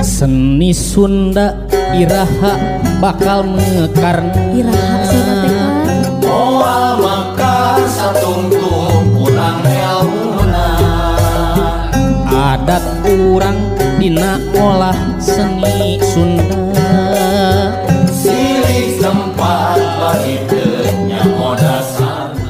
Seni Sunda iraha bakal mekarna iraha sina teh moal maka satungtung kurang elmuna adat urang dina olah seni Sunda silih tempat bagi teu nyaho dasarna.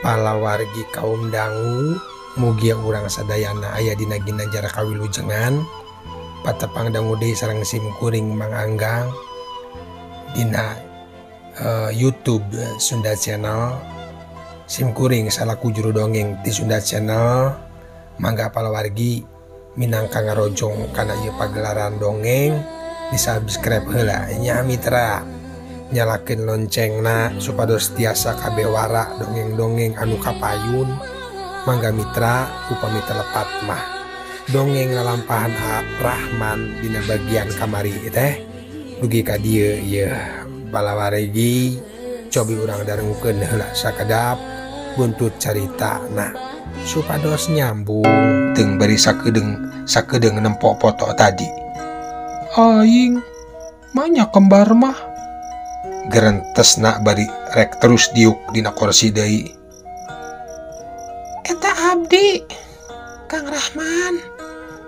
Palawargi kaum dangu mugia urang sadayana aya dina ginanjar kawilujengan patepang dangu deui sareng simkuring Mang Anggang dina YouTube Sunda Channel. Simkuring salaku juru dongeng di Sunda Channel. Mangga palawargi minangka ngarojong kana ieu pagelaran dongeng di subscribe heula nya mitra, nyalakeun loncengna supados tiasa kabewara dongeng-dongeng anu kapayun. Mangga mitra upami telepat mah dongeng lalampahan Rahman dina bagian kamari teh dugi ka dieu ieu palawargi cobi urang darengukeun heula sakedap buntut caritana supados nyambung teung bari sakedeung sakedeung nempo foto tadi. Aing manya kembar mah gerentesna bari rek terus diuk dina kursi deui. Eta abdi Kang Rahman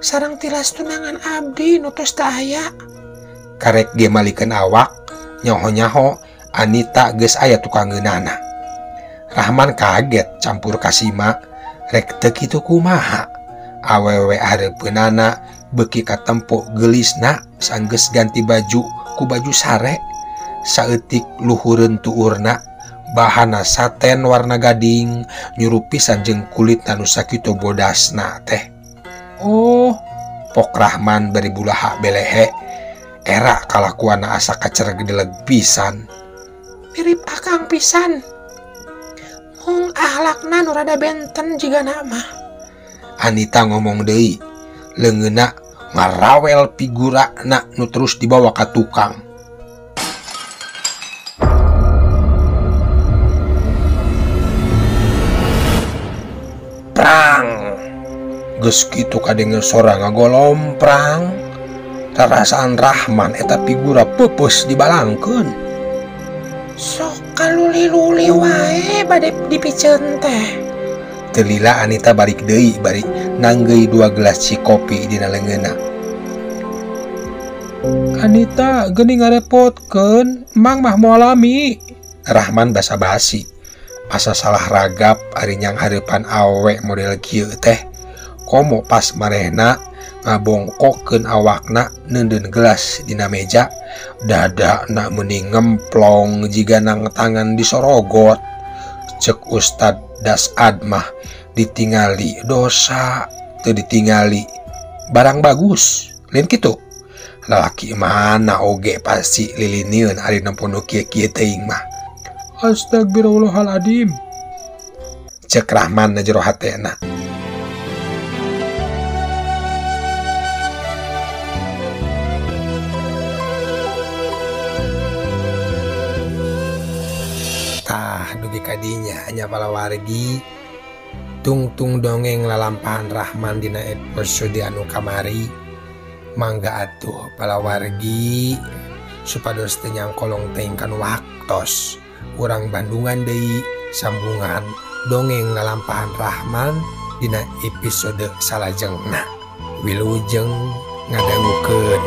sareng tilas tunangan abdi nu tos teu aya. Karek ge malikeun awak nyaho-nyaho Anita geus aya tukang ngeunana. Rahman kaget campur kasima rek teu kitu kumaha. Awewe hareupeunana beuki katempo geulisna sanggeus ganti baju ku baju sare. Saeutik luhureun tuurna bahana saten warna gading nyurup pisan jeung kulit anu sakitu bodasna teh. Oh, Pok Rahman bari bulaha belehe era kalakuanna asa kacergedeleg pisan. Mirip akang pisan. Mung ahlakna nu rada benten jigana mah. Anita ngomong deui, leungeunna ngarawel figurana nu terus dibawa ka tukang. Prang geus kitu kadenge sora ngagolomprang. Rarasaan Rahman eta figura peupeus dibalangkeun. Sok kaluli-luli wae bade dipiceun teh. Teu lila Anita balik deui bari nanggeui 2 gelas cikopi dina leungeunna. Anita geuning ngarepotkeun, Mang mah moal lami. Rahman basa-basi. Asa salah ragap ari nyang hareupan awewe model kieu teh. Komo pas marehna ngabongkokeun awakna neundeun gelas dina meja, dadana meuni ngemplong jiga nang tangan disorogot. Cek Ustad Dasad mah ditingali dosa teu ditingali barang bagus lain kitu. Lalaki mana oge pasti lilinieun ari nempo nu kieu-kieu teuing mah. Astagfirullahaladzim, cek Rahman na jero hatena. Tah dugi kadinya nya palawargi tungtung dongeng lalampahan Rahman dina episode anu kamari. Mangga atuh palawargi supados teu nyangkolong teuing kanu waktos. Urang Bandungan deui sambungan dongeng lalampahan Rahman dina episode salajengna. Wilujeng ngadangukeun.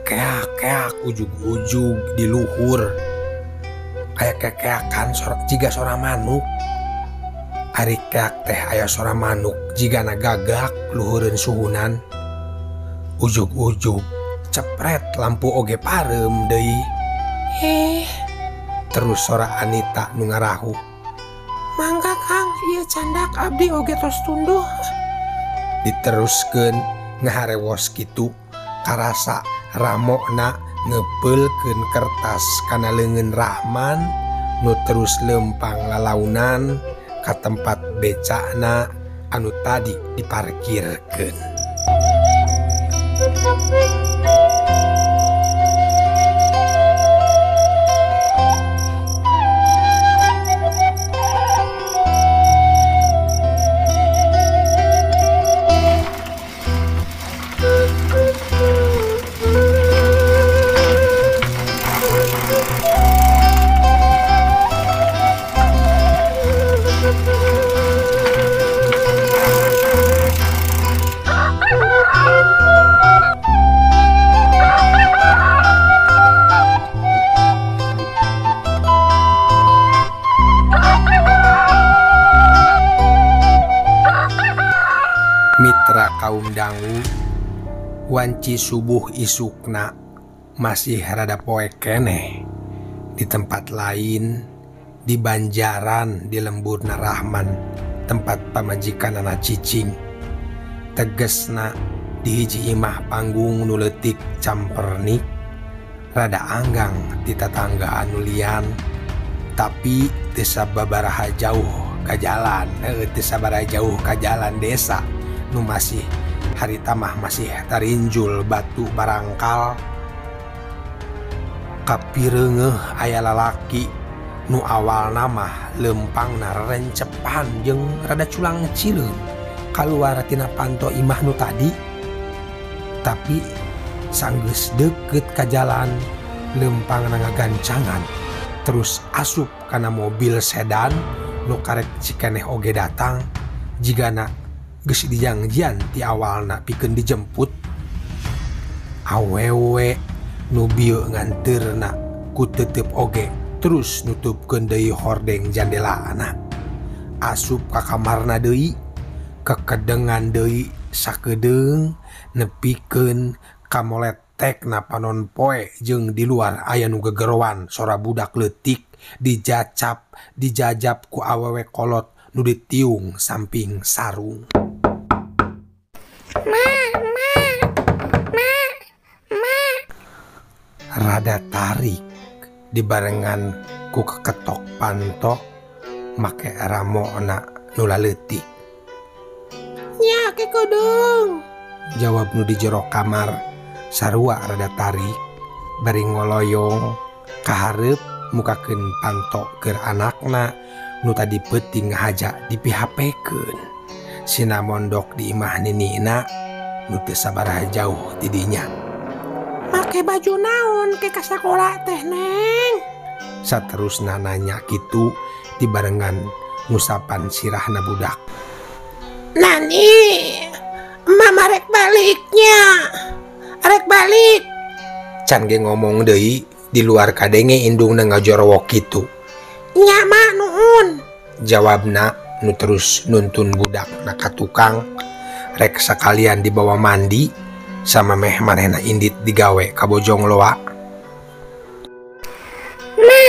Keak-keak ujug-ujug di luhur. Aya kekeakan jiga sora manuk. Ari keak teh aya sora manuk jigana gagak luhureun suhunan. Ujug-ujug cepret lampu oge pareum deui. Terus sora Anita nu ngarahu. Mangga Kang, ieu candak abdi oge tos tunduh. Diteruskeun ngaharewos kitu karasa ramokna ngepeulkeun kertas kana leungeun Rahman nu terus lempang lalaunan ka tempat becakna anu tadi diparkirkeun. Mitra kaum dangu, wanci subuh isukna masih rada poek keneh. Di tempat lain, di Banjaran, di lemburna Rahman, tempat pamajikanana cicing. Tegesna di hiji imah panggung nu leutik campernik, rada anggang ti tatangga anu lian, tapi teu sababaraha jauh ka jalan, teu sabaraha jauh ka jalan desa nu masih harita mah masih tarinjul batu barangkal. Kapireungeuh aya lalaki nu awalna mah lempangna rencepan jeung rada culang cileung kaluar tina panto imah nu tadi, tapi sanggeus deukeut ka jalan lempangna ngagancangan terus asup kana mobil sedan nu karek cikeneh oge datang jigana geus dijangjian ti awalna pikeun dijemput. Awewe nu bieu nganteurna ku tetep oge terus nutupkeun deui hordeng jandelaana. Asup ka kamarna deui, kekedengan deui sakedeung nepikeun kamoletekna panon poe jeung di luar aya nu gegerowan sora budak leutik dijacap dijajap ku awewe kolot nu ditiung samping sarung. Ma, ma, ma, ma. Rada tarik dibarengan ku keketok panto make ramona nu laleutik. Nya ke kudung, jawab nu di jero kamar sarua rada tarik bari ngoloyong kahareup mukakeun panto keur anakna nu tadi peuting ngahaja dipihapekeun. Sina mondok di imah ninina nu teu sabaraha jauh ti dinya. Make baju naon ke ka sakola teh Neng? Saterusna nanya kitu dibarengan ngusapan sirahna budak. Nani, mama rek baliknya. Rek balik. Can ge ngomong deui di luar kadenge indungna ngajorowok kitu. Nya ma nuhun, jawabna nu terus nuntun budak na ka tukang rek sakalian dibawa mandi sama meh manehna indit digawe ka Bojong Loa. Ma,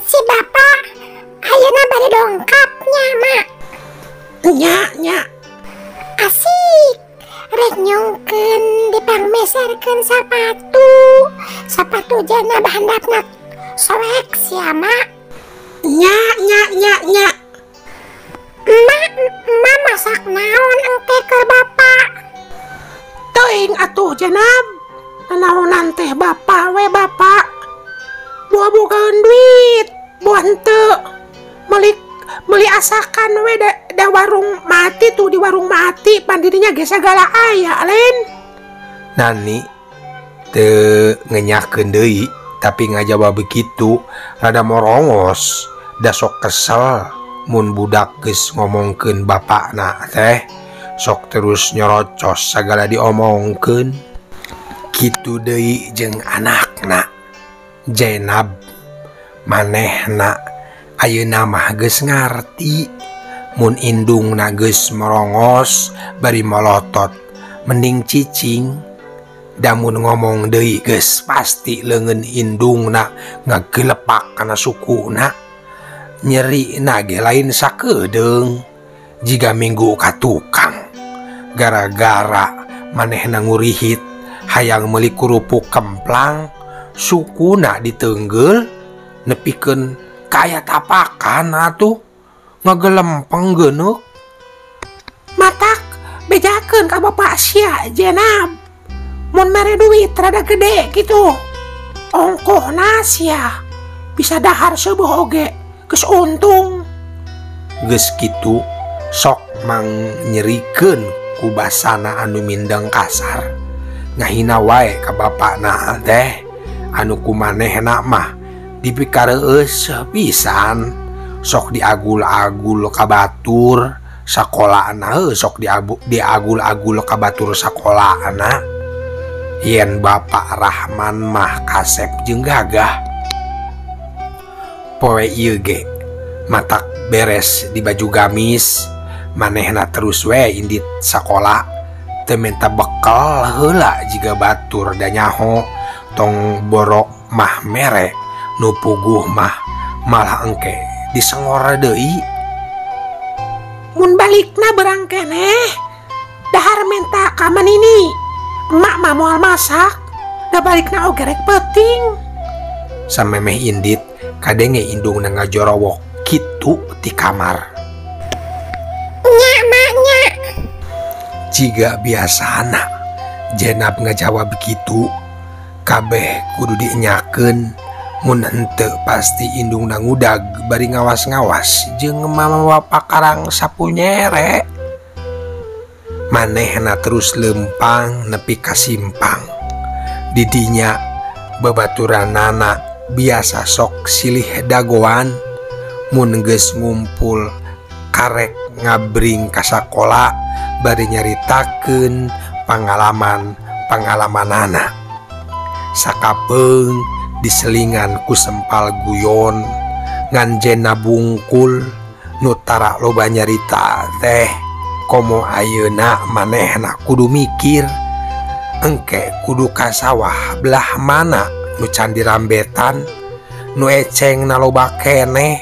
si bapak ayeuna bade dongkapnya ma. Nya nya. Asik, rek nyungkeun dipangmeserkeun sapatu. Sapatu jana bahandapna soek sia ma. Nya nya nya nya. Ma, ma masak naon engke ke bapak? Teuing atuh jenab. Nanaonan teh bapak we bapak. Buah bogaeun duit, buah henteu. Meuli asakan we da warung mati tuh, di warung mati pandirinya ge sagala aya lain. Nani teu ngenyakeun deui tapi ngajawab begitu rada morongos da sok kesel mun budak geus ngomongkeun bapakna teh sok terus nyorocos sagala diomongkeun. Kitu deui jeung anakna Jenab manehna ayeuna mah geus ngarti mun indungna geus merongos bari molotot mending cicing damun ngomong deui geus pasti leungeun indungna ngagelepak kana sukuna nyerina ge lain sakedeung jiga minggu ka tukang gara-gara manehna ngurihit hayang meuli kerupuk kemplang sukuna ditenggel nepikeun kaya tapakan atuh ngagelempeng geuneuh. Matak bejakeun ka bapak sia Jenab mun mere duit rada gede kitu ongkohna sia bisa dahar seueuh oge geus untung. Geus kitu sok mang nyerikeun ku basana anu mindeng kasar ngahina wae ka bapakna teh anu ku manehna mah dipikareueus pisan sok diagul-agul ka batur sakolana sok diagul-agul ka batur sakolana yen Bapak Rahman mah kasep jeung gagah. Poe ieu ge matak beres di baju gamis manehna terus we indit sakola teu menta bekal heula jiga batur da nyaho tong borok mah mere nu puguh mah malah engke disengor deui. Mun balikna berang keneh dahar menta ka manini emak mah moal masak da balikna oge rek peuting. Samemeh indit kadenge indungna ngajorowok kitu ti kamar. Nya mak nya. Jiga biasana Jenab ngajawab kitu kabeh kudu dienyakeun mun henteu pasti indungna ngudag bari ngawas-ngawas jeung mamawa pakarang sapu nyere. Manehna terus lempang nepi ka simpang. Didinya babaturanana biasa sok silih dagoan mun geus ngumpul karek ngabring ka sakola bari nyaritakeun pengalaman-pengalamanana. Sakapeung diselingan ku sempal guyon ngan Jenab bungkul nu tara loba nyarita teh komo ayeuna manehna kudu mikir engke kudu ka sawah belah mana nu candi rambetan nu eceng na loba keneh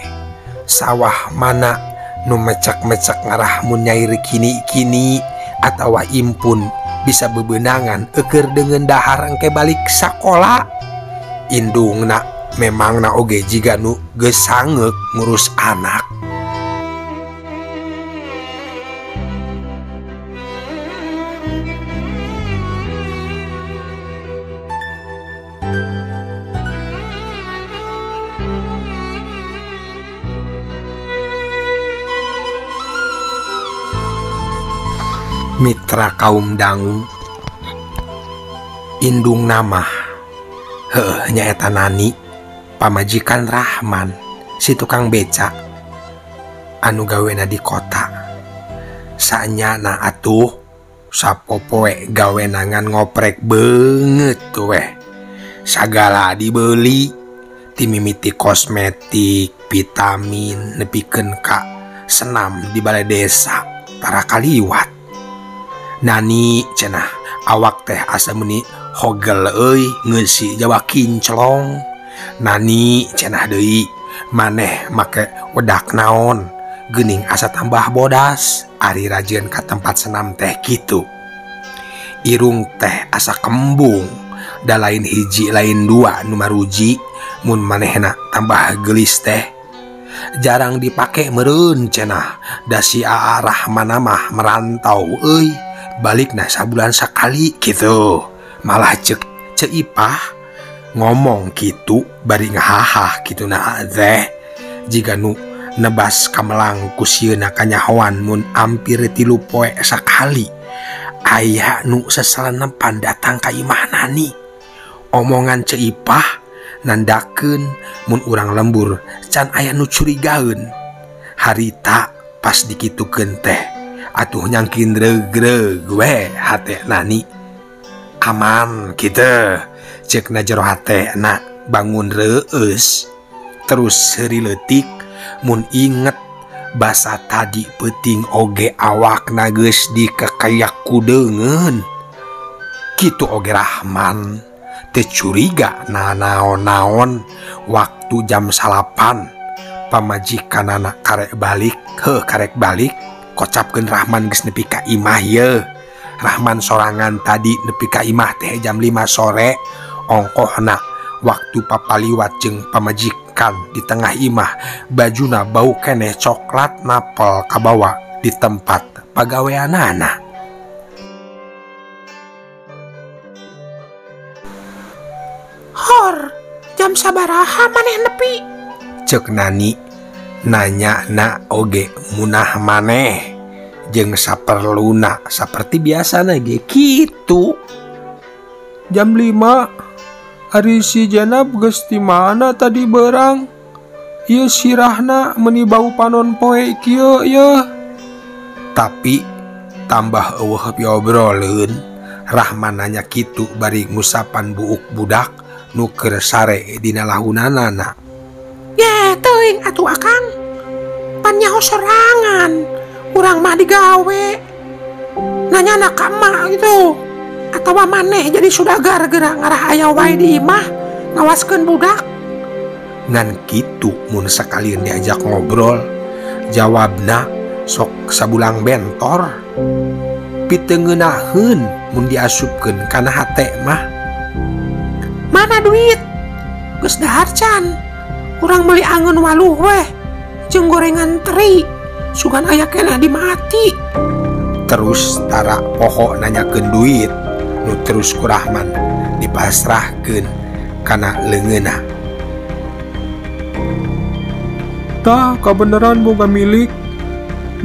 sawah mana nu mecek-mecek ngarah mun nyair kini-kini atawa impun bisa bebenangan eukeur deungeun dahar engke balik sakola. Indungna memangna oge jiga nu geus sangeuk ngurus anak. Mitra kaum dangu indungna mah heuh nyaeta Nani pamajikan Rahman si tukang beca anu gawena di kota. Sanyana atuh sapopoe gawena ngan ngoprek beungeut weh sagala dibeli timimiti kosmetik vitamin nepikeun ka senam di balai desa tara kaliwat. Nani cenah awak teh asa meuni hogel euy ngeusi jawa kinclong. Nani cenah deui maneh make wedak naon geuning asa tambah bodas ari rajieun ka tempat senam teh kitu. Irung teh asa kembung da lain hiji lain dua nu maruji mun manehna tambah geulis teh. Jarang dipake meureun cenah da si Aa Rahman mah merantau euy balikna sabulan sakali gitu. Malah cek Ceu Ipah ngomong kitu bari ngahahah kitu na teh jiga nu nebas kamelang ku sieuna kanyahoan mun ampir 3 poe sakali aya nu seselenepan datang ka imah Nani. Omongan Ceu Ipah nandakeun mun urang lembur can aya nu curigaeun. Harita pas dikitukeun teh atuh nyangkin regreg we hate Nani. Aman kitu cek na jero hate na bangun reueus terus seuri leutik mun inget basa tadi peuting oge awakna geus dikekayak ku deungeun. Kitu oge Rahman teu curiga nanaon-naon waktu jam salapan pamajikanana karek balik heuh karek balik kocapkeun Rahman geus nepi ka imah yeuh. Rahman sorangan tadi nepi ka imah teh jam 5 sore ongkohna waktu papaliwat jeung pamajikan di tengah imah bajuna bau keneh coklat napel kabawa di tempat pagaweanana. Hor, jam sabaraha maneh nepi? Cek Nani nanya na oge munah maneh jeung saperluna saperti biasana ge kitu. Jam 5 ari si Jenab geus ti mana tadi berang? Ieu sirahna meuni bau panon poe kieu yeuh. Tapi tambah eueuh piobroleun Rahman nanya kitu bari ngusapan buuk budak nu keur sare dina lahunanana. Ye teuing atuh akang. Pan nyaho sorangan. Urang mah digawe. Nanyana ka emak gitu. Atawa maneh jadi sudagar geura ngarah aya wae di imah ngawaskeun budak. Ngan kitu mun sakalian diajak ngobrol jawabna sok sabulang bentor. Piteungeunaheun mun diasupkeun kana hate mah. Mana duit? Geus dahar can. Urang meuli angeun waluh weh jeung gorengan teri. Sugan aya keneh dimati. Terus tara poho nanyakeun duit nu terus ku Rahman dipasrahkeun kana leungeunna. Tah kabeneran boga milik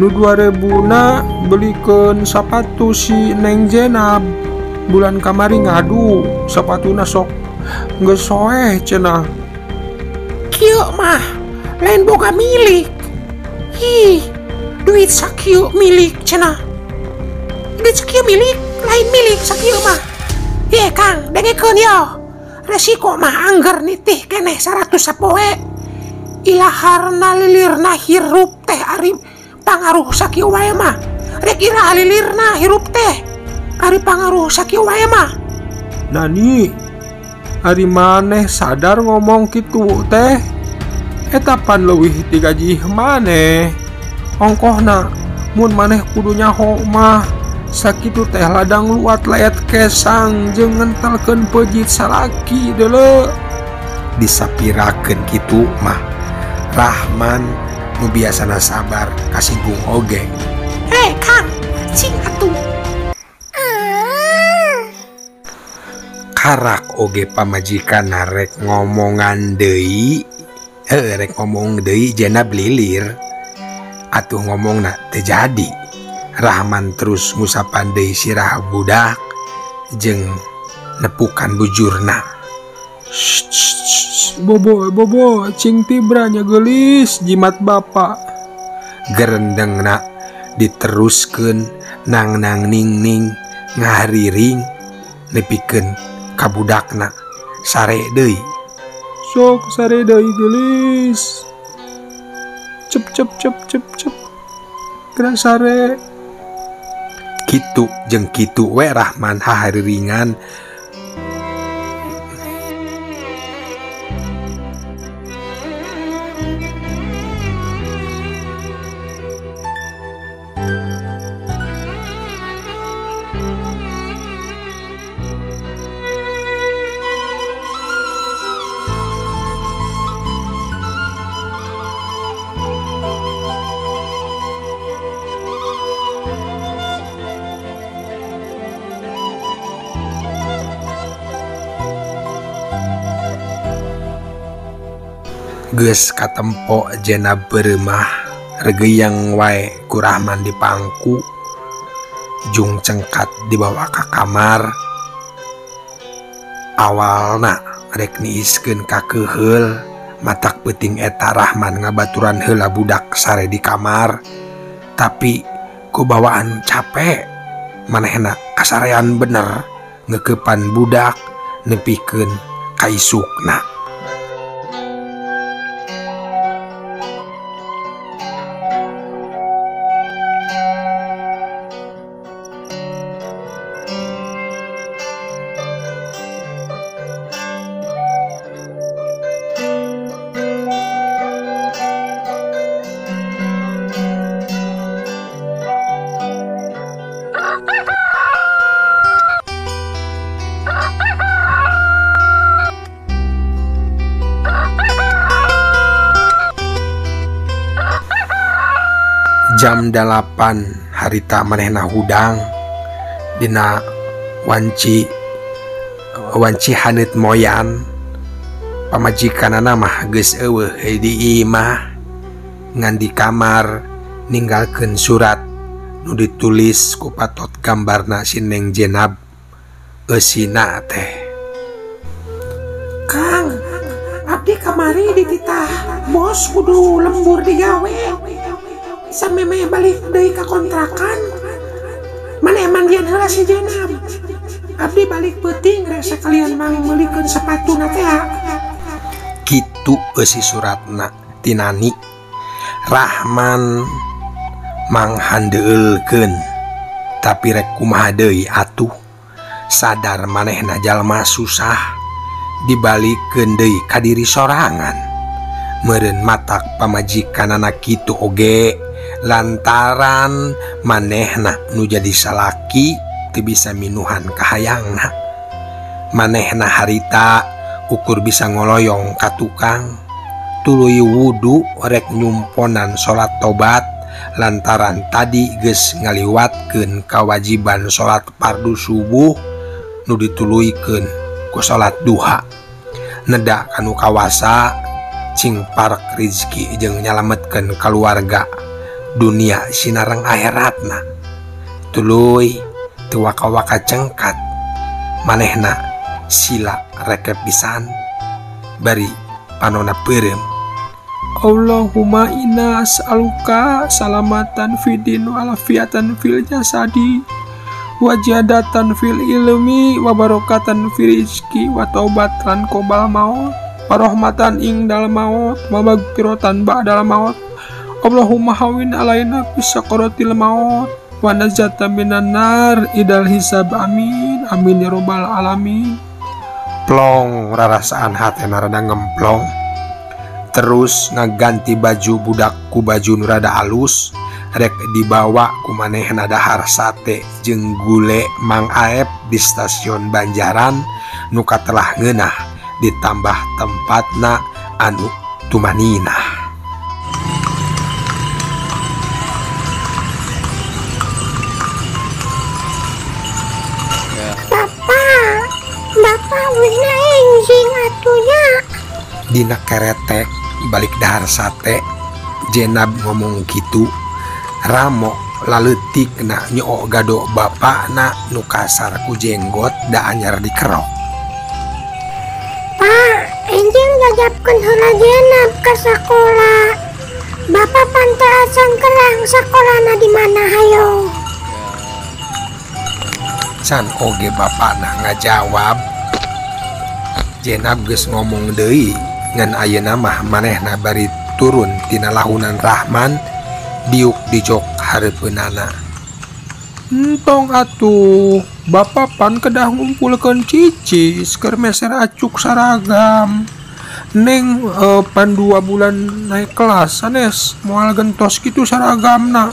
nu 2000-na belikeun sapatu si Neng Jenab. Bulan kamari ngadu sapatuna sok geus soeh cenah. Kieu mah lain boga milik. Ih, duit sakieu milik cenah. Duit sakieu milik, lain milik sakieu mah. Ye Kang, dengekeun yo. Resiko mah angger nitih keneh 100 sapoe. Ilaharna lilirna hirup teh ari pangaruh sakieu wae mah. Rek iraha lilirna hirup teh ari pangaruh sakieu wae mah. Nani, ari maneh sadar ngomong kitu teh? Eta pan leuwih ti gaji maneh. Ongkohna mun maneh kudu nyaho mah sakitu teh ladang luat layat kesang jeung ngentelkeun pejit salaki deuleu. Disapirakeun kitu mah Rahman nu biasana sabar kasinggung oge. Hei Kang, cing atuh. Karak oge pamajikan rek ngomongan deui. Rek ngomong deui Jenab lilir. Atuh ngomongna teu jadi. Rahman terus ngusapan deui sirah budak jeung nepukan bujurna. Bobo bobo cing tibra nya geulis jimat bapak. Gerendengna diteruskeun nang nang ning ning ngahariring nepikeun ka budakna sare deui. Sok sare deui geulis. Cep cep cep cep cep. Geura sare. Kitu jeung kitu we Rahman hahariringan. Geus katempo Jenab beremah regeyang wae ku Rahman di pangku jung cengkat dibawa ka kamar. Awalna rek niiskeun ka keuheul matak peuting eta Rahman ngabaturan heula budak sare di kamar, tapi ku bawaan capek manehna kasarean bener ngeukepan budak nepikeun ka isukna. Jam 8 harita manehna hudang dina wanci haneut moyan pamajikanana mah geus eueuh di imah ngan di kamar ninggalkeun surat nu ditulis ku patot gambarna si Neng Jenab eusina teh. Kang, abdi kamari dititah bos kudu lembur digawe. Samemeh balik deui ka kontrakan. Maneh mandian heula si Jenab. Abdi balik peuting rek sakalian mang meulikeun sepatuna teh. Kitu eusi suratna tinani. Rahman manghandeulkeun tapi rek kumaha deui atuh. Sadar manehna jalma susah dibalikeun deui ka diri sorangan. Meureun matak pamajikanana kitu oge lantaran manehna nu jadi salaki teu bisa minuhan kahayangna. Manehna harita ukur bisa ngoloyong ka tukang tuluy wudu rek nyumponan salat tobat lantaran tadi geus ngaliwatkeun kawajiban salat fardu subuh nu dituluykeun ku salat duha. Neda kanu kawasa cing parek rizki jeung nyalametkeun kaluarga dunia sinareng akhiratna. Tuluy teu waka-waka cengkat manehna sila rekep pisan bari panona peureum. Allahumma inna as'aluka salamatan fid din wa afiatan fil jasadi wa jadatan fil ilmi wa barakatan fil rizki wa taubatan qabal maut wa rahmatan indal maut wa magfiratan ba'dal maut. Allahumma hawin alaina fi sakaratil maut wa najata minan nar idal hisab. Amin amin ya robbal alamin. Plong rarasaan hatena rada ngemplong. Terus ngaganti baju budak ku baju nu rada alus rek dibawa ku manehna dahar sate jeung gule Mang Aep di stasiun Banjaran nu katelah ngeunah ditambah tempatna anu tumaninah. Bapak wina enjing atunya. Dina keretek balik dahar sate Jenab ngomong gitu. Ramo laletik na nyoo gado bapak na nu kasar ku jenggot da anyar dikerok. Pak, enjing gajapkeun heula Jenab ka sakola. Bapak pantau acan kerang sakolana di mana hayo. Can oge bapakna ngajawab. Jenab geus ngomong deui ngan ayeuna mah manehna bari turun tina lahunan Rahman diuk dijok hareupeunana. Entong atuh, bapak pan kedah ngumpulkeun cicis keur meser acuk saragam. Neng pan 2 bulan naik kelas sanes moal gentos kitu saragamna.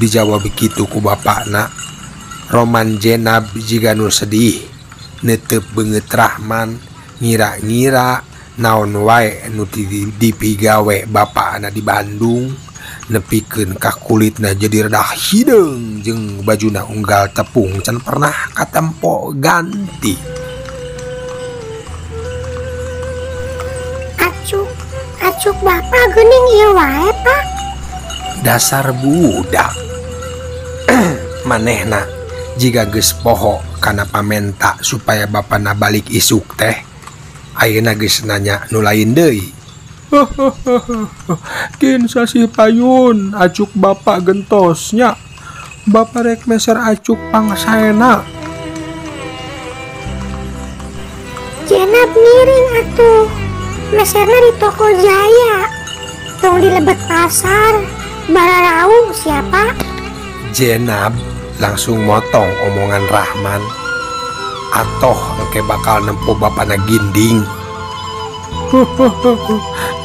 Dijawab kitu ku bapakna. Roman Jenab jiga nu sedih netep beungeut Rahman ngira-ngira naon wae nu dipigawe bapakna di Bandung nepikeun ka kulitna jadi rada hideung jeung bajuna unggal tepung can pernah katempo ganti. Acuk bapak geuning ieu wae Pak. Dasar budak. Manehna jiga geus poho kana pamenta supaya bapana balik isuk teh. Ayeuna geus nanya nu lain deui. Kin sasih payun acuk bapak gentosnya. Bapak rek meser acuk pangsaena. Jenab ngiring atuh. Meserna di toko Jaya. Tong di lebet pasar. Bararau siapa? Jenab langsung motong omongan Rahman. Atoh engke bakal nempo bapana ginding.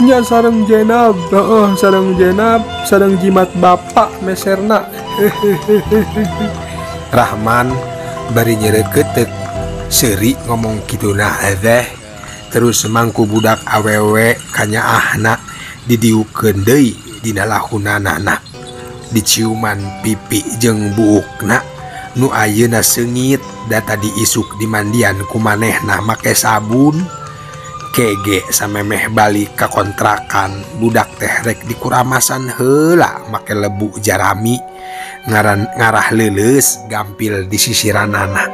Nya sareng Jenab, heeh sareng Jenab, sareng jimat bapak meserna. Rahman bari nyereketek seuri ngomong kituna teh. Terus mangku budak awewe kanyaahna didiukeun deui dina lahunanana. Diciuman pipi jeung buukna nu ayeuna seungit da tadi isuk dimandian ku manehna make sabun. Kege samemeh balik ka kontrakan budak teh rek dikuramasan heula make lebu jarami ngaran ngarah leuleus gampil di sisiranana.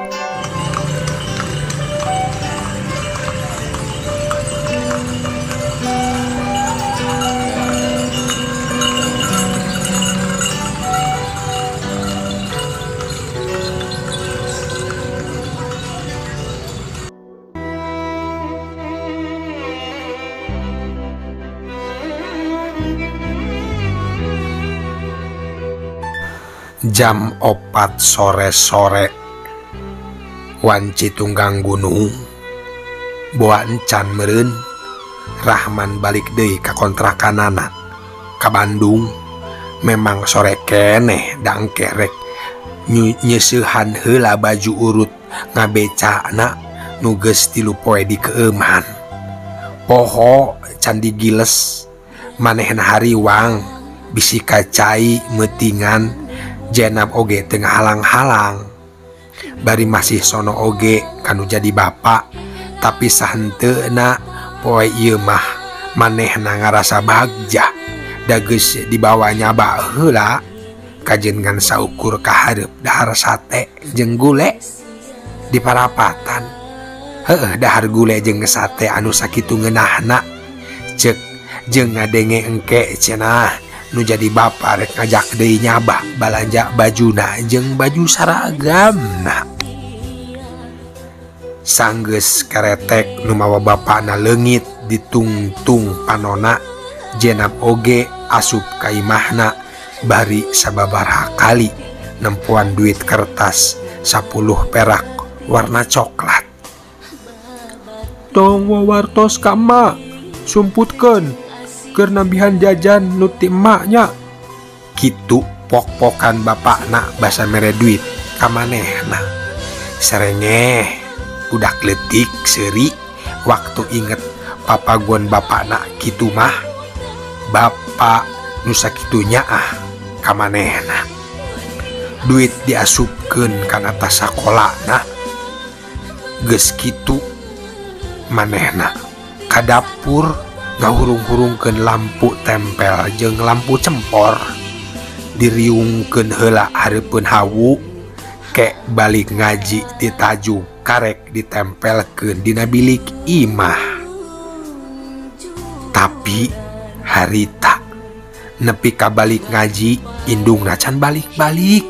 Jam 4 sore-sore wanci tunggang gunung boa encan meureun Rahman balik deui ka kontrakanana ka Bandung. Memang sore keneh dangke rek nyeuseuhan heula baju urut ngabecana nu geus 3 poe dikeueuman. Poho can digiles manehna hariwang bisi kacai meutingan. Jenab oge teu ngahalang-halang. Bari masih sono oge kanu jadi bapak, tapi sahenteuna poe ieu mah manehna ngarasa bagja da geus dibawa nyaba heula kajen ngan saukur kahareup dahar sate jeung gule di parapatan. Heueuh dahar gule jeung sate anu sakitu ngeunahna ceuk jeung ngadenge engke cenah nu jadi bapa rek ngajak deui nyaba balanja bajuna jeung baju saragamna. Sanggeus keretek nu mawa bapana leungit ditungtung panona. Jenab oge asup ka imahna bari sababaraha kali nempoan duit kertas 10 perak warna coklat. Tong wawartos ka emak, sumputkeun keur nambihan jajan nu ti emak nya. Kitu pok-pokan bapakna basa mere duit ka manehna. Serengeh budak leutik seuri waktu inget papagon bapakna kitu mah. Bapak nu sakitu nyaah ka manehna. Duit diasupkeun kana tas sakolana. Geus kitu manehna ka dapur ngahurung-hurungkeun lampu tempel jeung lampu cempor. Diriungkeun heula hareupeun hawu ke balik ngaji ditajuk karek ditempelkeun dina bilik imah. Tapi harita nepi ka balik ngaji indungna can balik-balik.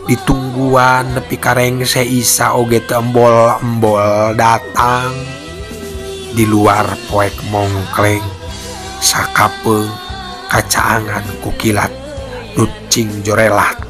Ditungguan nepi ka rengse Isa oge teu embol-embol datang. Di luar poek mongkleng sakapeung kacaangan ku kilat nu cing jorelat.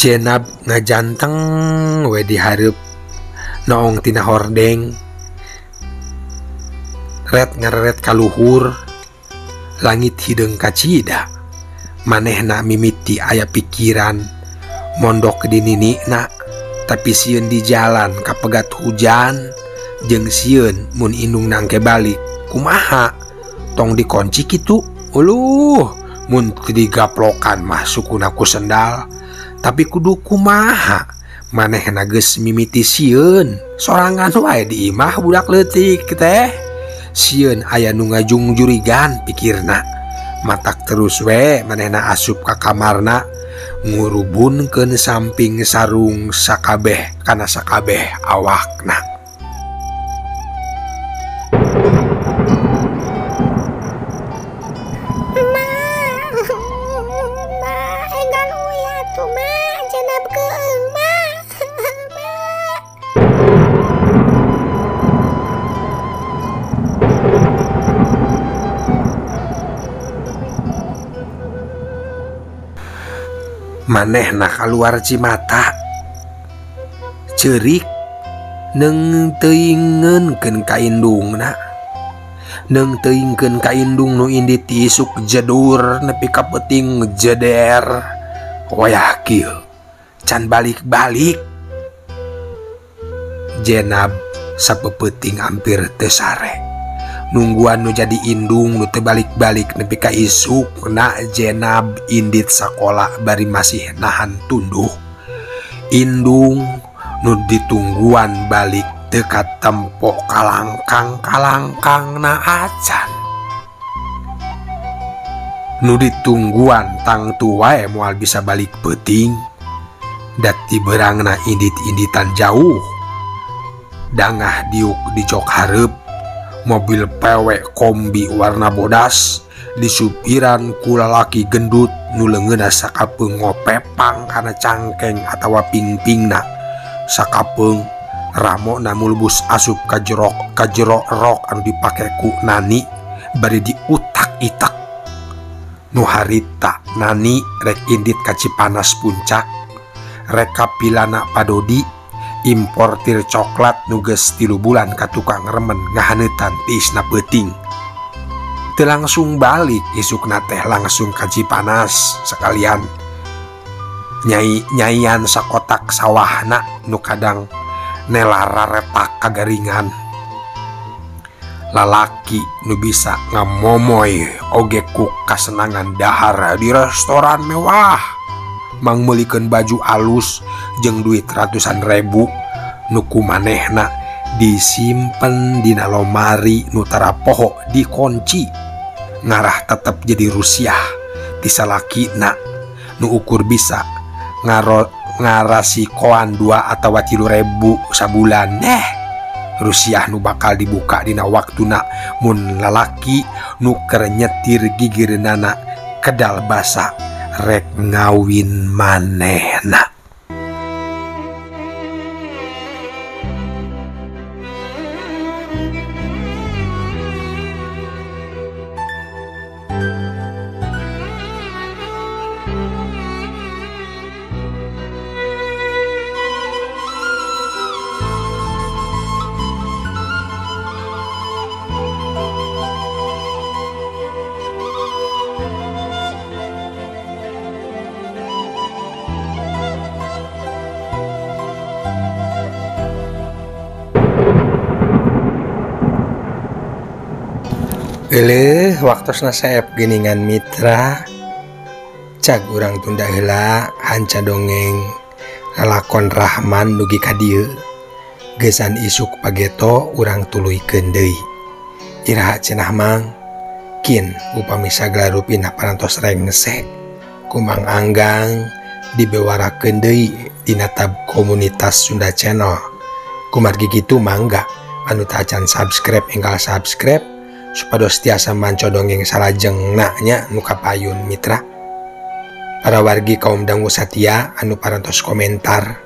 Jenab ngajanteng we dihareup noong tina hordeng ret ngareret kaluhur langit hideung kacida. Manehna mimiti aya pikiran mondok di ninina, tapi sieun di jalan kapegat hujan jeung sieun mun indung nangke balik kumaha tong dikunci kitu. Uluh mun digaplokan mah sukuna ku sendal, tapi kudu kumaha Manehna geus mimiti sieun sorangan wae di imah budak leutik teh. Sieun aya nu ngajungjurigan pikirna. Matak terus we manehna asup ka kamarna ngurubunkeun samping sarung sakabeh kana sakabeh awakna. Manehna kaluar cimata ceurik neung teuingeunkeun ka indungna, neung teuingkeun ka indung nu indit isuk jedur nepi ka peuting jeder. Wayah kieu can balik-balik. Jenab sapeupeting hampir teu sare nungguan nu jadi indung nu teu balik-balik nepi ka isuk. Na Jenab indit sakola bari masih nahan tunduh. Indung nu ditungguan balik teu katempo kalangkang-kalangkang na acan. Nu ditungguan tangtu wae moal bisa balik peuting. Dati berangna indit-inditan jauh. Dangah diuk di jok hareup mobil pewek kombi warna bodas disupiran ku lalaki gendut nu leungeunna sakapeung ngopepang kana cangkeng atawa pingpingna. Sakapeung ramona mulbus asup ka jero rok anu dipake ku Nani bari diutak-itak. Nu harita Nani rek indit ka Cipanas Puncak, rek ka Pilana Padodi importir coklat nu geus 3 bulan ka tukang remen ngahaneutan tiisna peuting. Teu langsung balik isukna teh langsung ka Cipanas sekalian nyai-nyaian sakotak sawahna nu kadang nelara retak kagaringan. Lalaki nu bisa ngamomoy oge ku kasenangan dahar di restoran mewah, mangmeulikeun baju alus jeung duit ratusan ribu nu kumanehna disimpen dina lomari nu tara poho dikunci, ngarah tetep jadi rusiah ti salakina nu ukur bisa ngarasikoan 2 atawa 3 ribu sabulan. Rusiah nu bakal dibuka dina waktuna mun lalaki nu keur nyetir gigireunana kedal basa rek ngawin manehna. Eleuh waktosna saep geuningan mitra. Cag urang tunda heula hanca dongeng lalakon Rahman dugi ka dieu. Geusan isuk pageto urang tuluykeun deui. Iraha cenah mang kin upami sagala rupina parantos rengse ku Mang Anggang dibewarakeun deui dina tab komunitas Sunda Channel. Kumargi kitu mangga anu tacan subscribe enggal subscribe supados tiasa manco dongeng salajengna nya nu kapayun mitra. Para wargi kaum dangu satia anu parantos komentar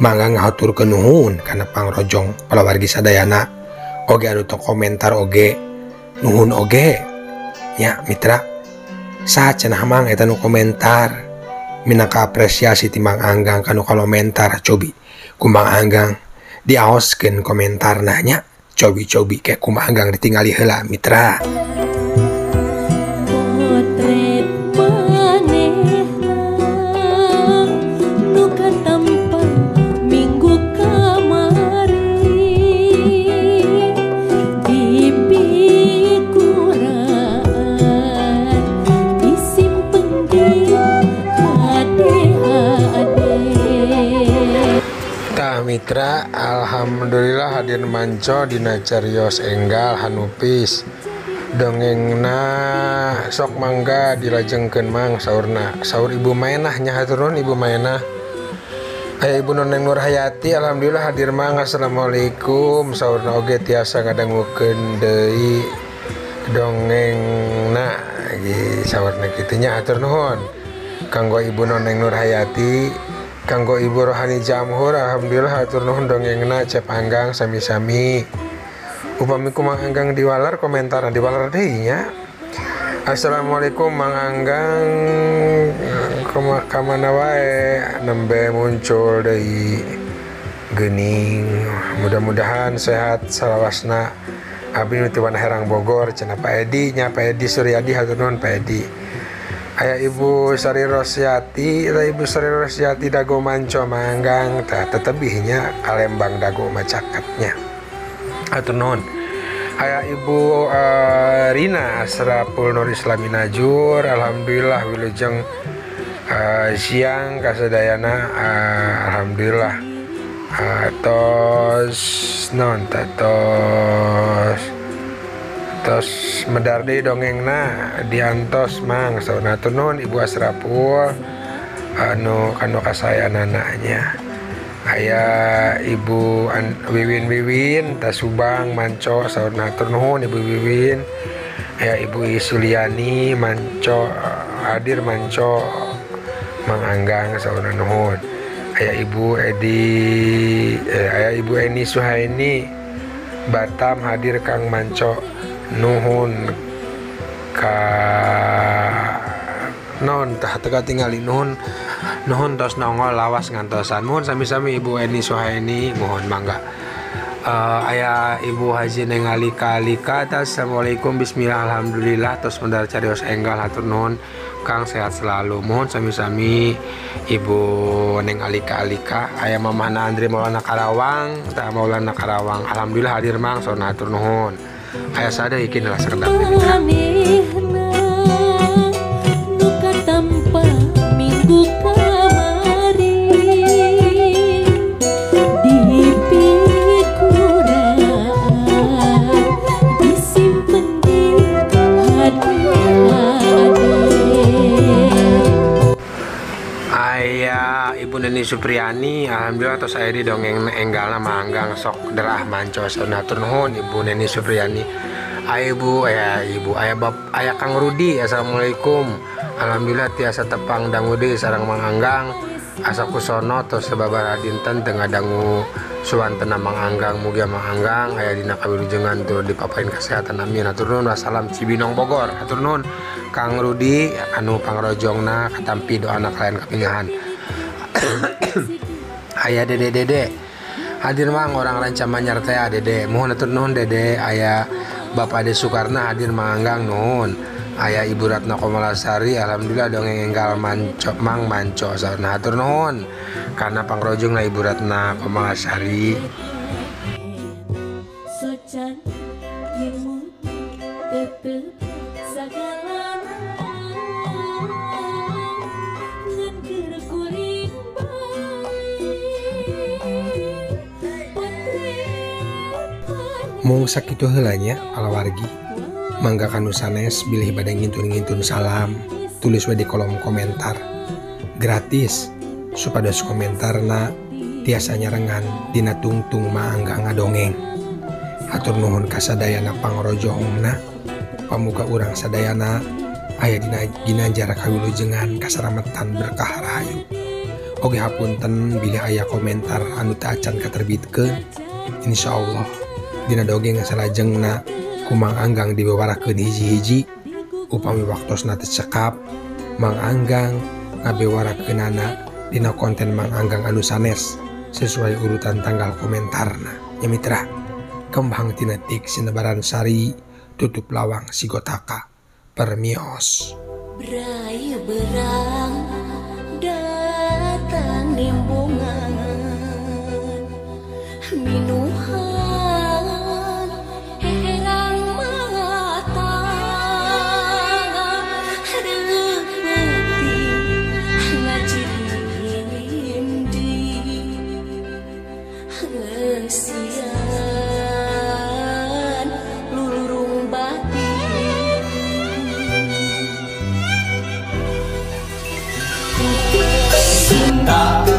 mangga ngahaturkeun nuhun kana pangrojong para wargi sadayana. Oge anu teu komentar oge nuhun oge nya mitra. Saha cenah mang eta nu komentar minangka apresiasi ti Mang Anggang kanu komentar cobi ku Mang Anggang diaoskeun komentarna nya. Cobi-cobi kayak kumaha Anggang ditinggali heula mitra. Alhamdulillah hadir manco dina carios enggal hanupis dongengna sok mangga dilajengkeun mang saurna saur Ibu Maenah nya hatur nuhun Ibu Maenah. Aya Ibu Noneng Nurhayati alhamdulillah hadir mang assalamualaikum saurna oge tiasa ngadangukeun deui dongengna saurna kitu nya hatur nuhun kanggo Ibu Noneng Nurhayati. Kanggo Ibu Rohani Jamhur alhamdulillah hatur nuhun dongengna Cep Anggang sami-sami. Upami ku Mang Anggang diwalar komentarna diwalar deui nya. Assalamualaikum Mang Anggang ka mana wae nembe muncul deui geuning mudah-mudahan sehat salawasna. Abdi nu ti Wanaherang Bogor cenah Pak Edi nya Pak Edi Suryadi hatur nuhun Pak Edi. Aya Ibu Sari Rosyati, Ibu Sari Rosyati dago manco manggang tah tetebihnya Kalembang dago macakatnya. Hatur nuhun. Aya Ibu Rina Asrapul Nur Islami Najur, alhamdulillah wilujeng siang kasadayana alhamdulillah. Tos non tos tos medar deui dongengna diantos mang saurna hatur nuhun Ibu Asrapul anu kanu kasayanana nya. Aya Ibu Wiwin Tasubang manco saurna hatur nuhun Ibu Wiwin. Aya Ibu Isuliani manco hadir manco Mang Anggang saurna nuhun. Aya Ibu Edi aya Ibu Eni Suhaini Batam hadir Kang manco nuhun ka non tah teu tingali nuhun nuhun tos nongol lawas ngantosan muhun sami-sami Ibu Eni Suhaini mohon mangga. Aya Ibu Haji Neng Alika Alika assalamualaikum bismillah alhamdulillah tos medar carios enggal hatur nuhun Kang sehat selalu mohon sami-sami Ibu Neng Alika Alika. Aya Mamahna Andri Maulana Karawang tah Maulana Karawang alhamdulillah hadir mang saurna hatur nuhun. Aya sada ikin lah sekedap mitra. Aya Ibu Neni Supriyani alhamdulillah tos aya di dongeng enggalna manggang sok derah manco saurna hatur nuhun Ibu Neni Supriyani. Aya Ibu aya bap aya Kang Rudi assalamualaikum alhamdulillah tiasa tepang dangu deui sareng Mang Anggang asa kusono tos sababaraha dinten teu ngadangu suwantena Mang Anggang mugia Mang Anggang aya dina kawilujengan tur dipaparin kesehatan amin hatur nuhun wassalam Cibinong Bogor hatur nuhun Kang Rudi anu pangrojongna katampi doana kalian kapingahan. Aya Dede Dede hadir mang orang Ranca Manyar teh Dede mohon hatur nuhun Dede. Aya Bapak Ade Soekarna hadir manggang nuhun. Aya Ibu Ratna Komalasari alhamdulillah dongeng enggal manco mang manco saurna hatur nuhun karena pangrojongna Ibu Ratna Komalasari. Mung sakitu heula nya palawargi mangga kanu sanes bilih bade ngintun-ngintun salam tulis we di kolom komentar gratis supados komentarna tiasa nyarengan dina tungtung Mang Anggang ngadongeng. Hatur nuhun kasadayana pangrojongna pamuga urang sadayana aya dina ginanjar kawilujengan kasarametan berkah rahayu. Oge hapunten bilih aya komentar anu teu acan katerbitkeun insyaallah dina dongeng salajengna ku Mang Anggang dibewarakeun hiji-hiji upami waktosna teu cekap Mang Anggang ngabewarakeunana dina konten Mang Anggang anu sanes sesuai urutan tanggal komentarna nya mitra. Kembang tina tik sinebaran sari tutup lawang sigotaka permios. Brai berang datang nimbungan minuhan herang mata reupeting ngajirindi. Ngeusian lulurung batin. Sunda.